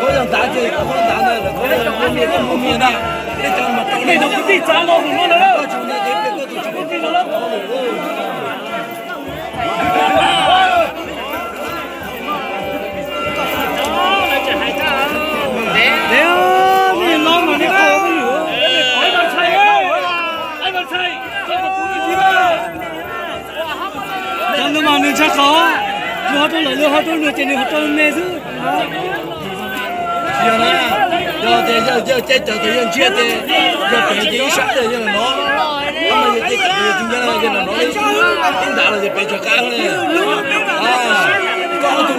Koj yog ntav ces koj ntav ntag, koj yog muaj mias koj muaj mias ntag. Nej cov mas rau nej cov kwv tij txav los mus no na. Cov ntawd mas nws ntshai qhov, nws ho rau lawm, nws ho rau nws ces nws ho rau me xwb. Yog na, yog tias yawg caij cawv tus yawg ntsia ces yog pem ces ib sab yawg los nov, yog caij cawv tus yawg ntsia yawg los nov li, ib ntav los ces pem tsawg qab li. Koj ob tug,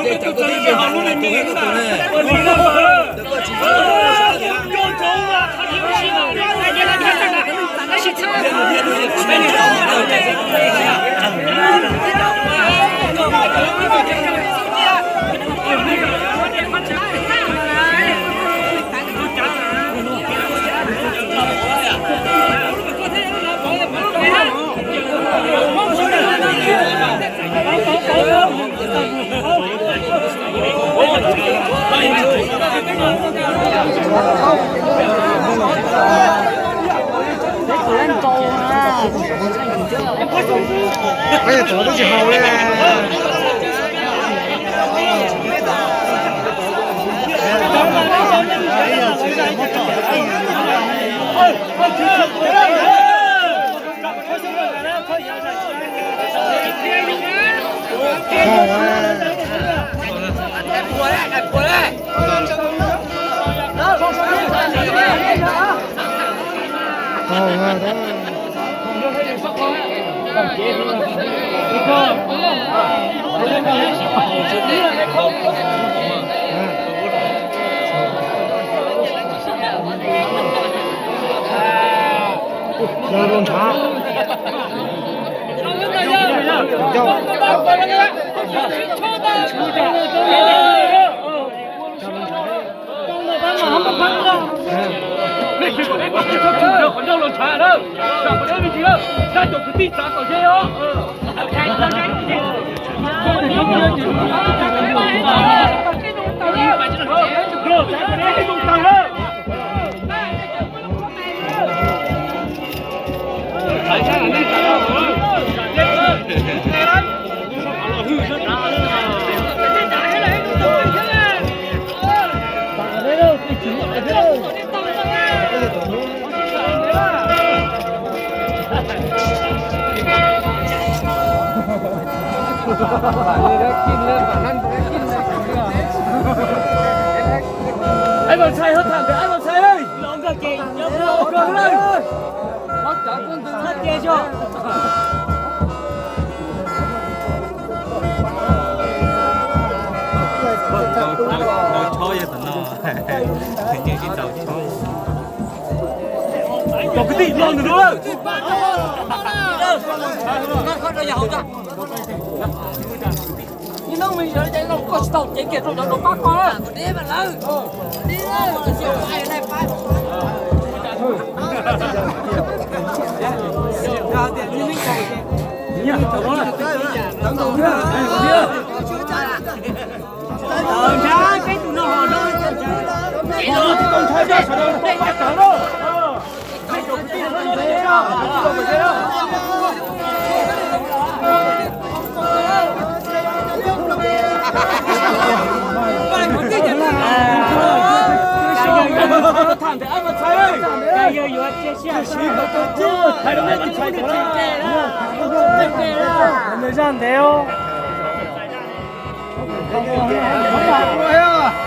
koj tus caij cawv koj twb ntsia ntav los tus koj tus ne. Peb tod twb tsis haus li. Nej tsis kom deb peb tug tub ntawd qhov ncauj los ntshav lawm, tsam kom deb me ntsis lawm, saib cov kwv tij txav kom ze os. Ai Vam Xais ho tham tias Ai Vam Xais, los nkag ces nyob Ntaus tshob yog tam no, nws yeej sib ntaus tshob. Cov kwv tij los ntawm no lawm. Nws zaj ntev os.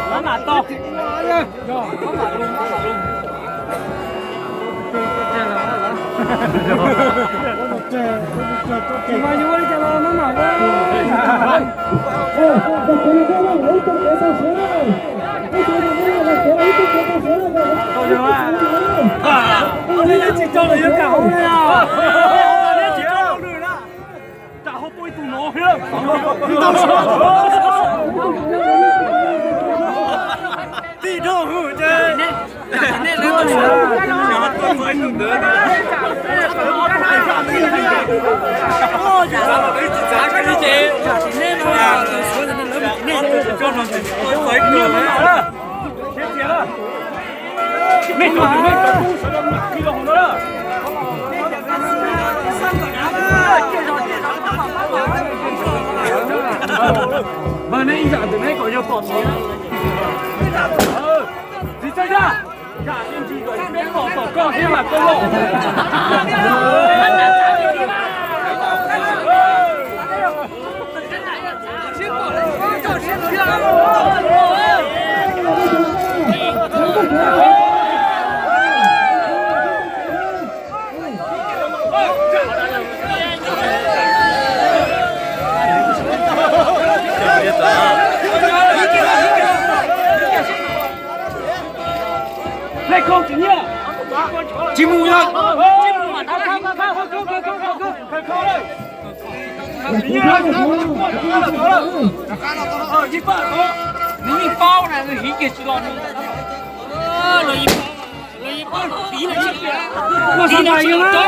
Mab mam tau. Mas yuav ua li cas los mab mam. Tsis tau los yuav kam hauv li os. Tam ho tuaj ib tug no thiab. Tij dhau hwv ces. Nej cov nej cov tub sawv daws mam qhib los hauv no na. Mas neb ib yam ntawm neb kom yog pom txiv. Txiv txawj yaj, yam me ntsis kom peb pom tom koj thiab mas koj loj. Tsis mus yog. Nws yeej paub na, nws hiv kiag tsis los. Ua xav npais yus na.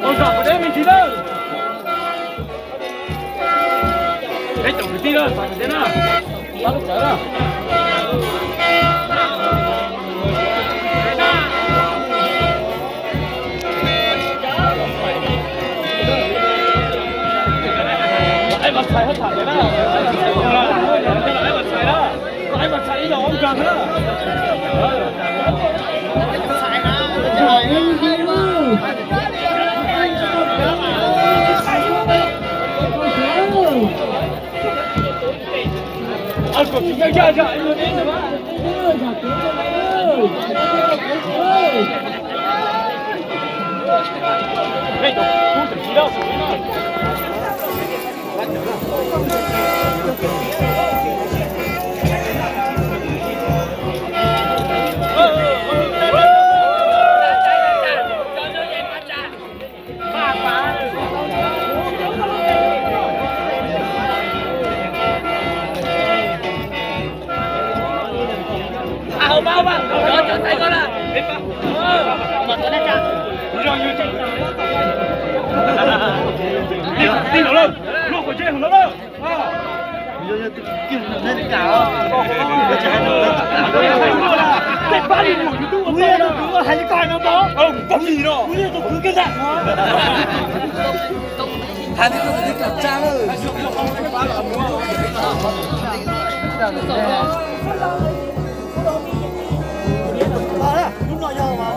Ua zam pov deb me ntsis lawm. Peb cov kwv tij na, pab lub tawv na. Los aib Vaj Txhais hab tham tias na. Los aib Vaj Txhais na. Los aib Vaj Txhais ib los ua nkag na. Tij laug lawm, luaj quav ntsej hauv no lawm. Tej pab li mus YouTube ua tau na. Hais li koj hais no tau. Pab li no. Hais li koj hais li koj tsa lawm. Lub no yog mas.